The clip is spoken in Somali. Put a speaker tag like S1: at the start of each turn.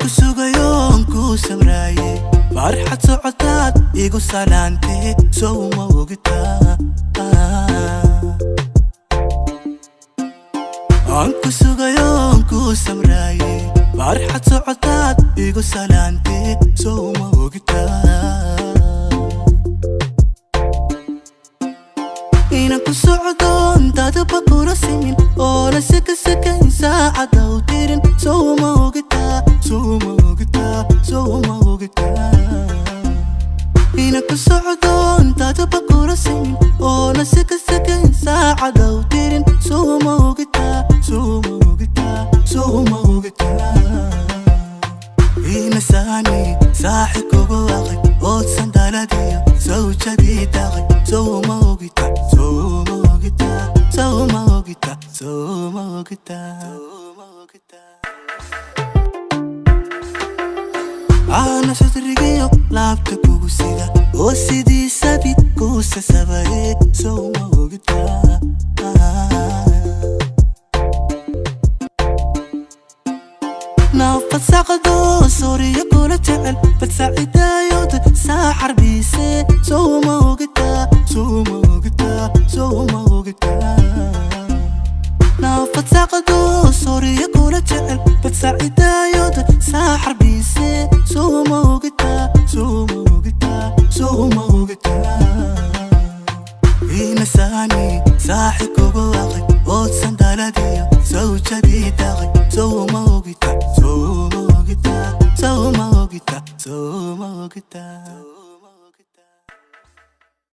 S1: Ku sugayoon ku samraaye, farxad socotaad igu salaantee, sow ma ogtaa? Aan ku sugayoon ku samraaye, farxad socotaad igu salaantee, sow ma ogtaa? Inaan ku socdoon dadba kula simin, oona saka sakayn saacada u tirin, sow ma ogtaa? Sow ma ogtaa? Sow ma ogtaa? Inaan ku socdoon dadba kula simin, oona saka sakayn saacada u tirin, sow ma ogtaa? Sow ma ogtaa? Sow ma ogtaa? Inasaani saaxib kugu aqay, ood sandaladiyo sawjadii taqay, sow ma ogita? Sow ma ogita? Sow ma ogita? Sow ma ogita? Aana sadrigiyo laabta kugu sida, oo sidii sabid kuusa sabaye, sow ma ogita? Nafasaqdo sooriyo kula jecel badsacidaayod saaxarbiise, sow ma ogta? Sow ma ogta? Sow ma ogta? Nafasaqdo sooriyo kula jecel badsacidaayod saaxarbiise, sow ma ogta? Sow ma ogta? Sow ma ogta? Inasaani saaxib kugu aqay, ood sandaladiyo sawjadii taqay, sow ma ogita? Sow ma ogita? Sow ma ogita? Sow ma ogita?